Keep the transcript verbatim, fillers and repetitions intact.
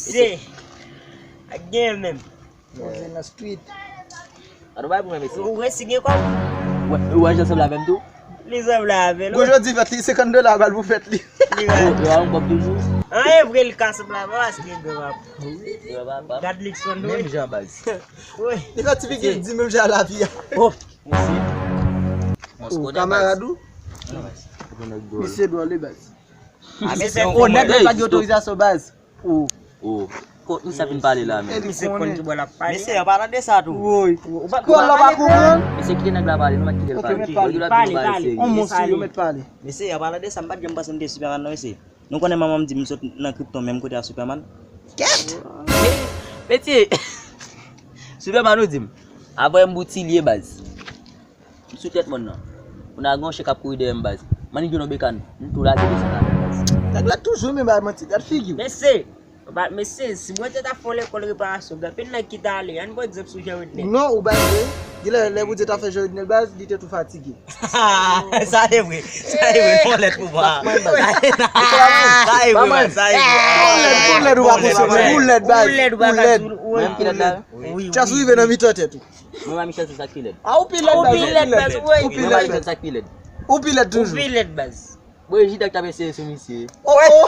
Se. Ak gen menm. Koze nan street. Ato bay pou mwen mesye. Ou wè si gen kòb? Ou wè jan sanble avè m tou? Li sanble avè l. Gwo jodi fèt li, senkant dola bal pou fèt li. Li ba. Yo a yon kòb toujou. An e vre li ka sanble avè w paske gen granpapa. Gad Luckson wi. Menm jan baz. Wi. Li fè ti figi l di menm jan lavi a. Oh. Mesye. Ou kamarad ou? Misye dwòl wi baz. Onèt mwen pa gen otorizasyon baz. Ou. Ou. Kot misye ap vin pale la menm? Misye konn ki bò l ap pale. Mesye an palan de sa tou. Woy. Kò l la pa konprann. Mesye kite nèg la pale, nou mèt kite l pale. Mete yo la vin pale sèye. On monstre yo mèt pale. Mesye an palan de sa, m pa t janm panse m te Superman non mesye. Nou konnen manman m di m sot nan Krypton menm kote a Superman. Kèt! Mesye. Superman ou di m. Apre m boutilye baz. M sou tèt mòn nan. Kounye a gen yon chen k ap kouri dèyè m baz. Mannik jwenn yon bekàn, m tou lage desann avè l baz. Nèg la toujou renmen bay manti, gad figi w. Mesye, ba mesye, si Bondye ta fè w lekòl reparasyon, gen anpil nèg ki ta ale. Ann pran egzanp sou Jean Rodnel. Non, ou bay vre. Genlè lè Bondye ta fè Jean Rodnel baz, li te tou fatige. Sa e vre. Sa e vre. Fon lèt pou mwen. Sa e vre. Sa e vre. Ou lèd, ou lèd, ou pa konsome. Ou lèd baz. Ou lèd. Menm ki lèd la. Chas rive nan mitan tèt ou. Mwen pa Michel se sa k pi lèd. A ou pi lèd baz. Ou pi lèd baz. Ou pi lèd. Mwen pa Michel se sa k pi lèd. Ou pi lèd toujou. Ou pi lèd baz. Brejit ak t ap eseye sou misye. Oh oh.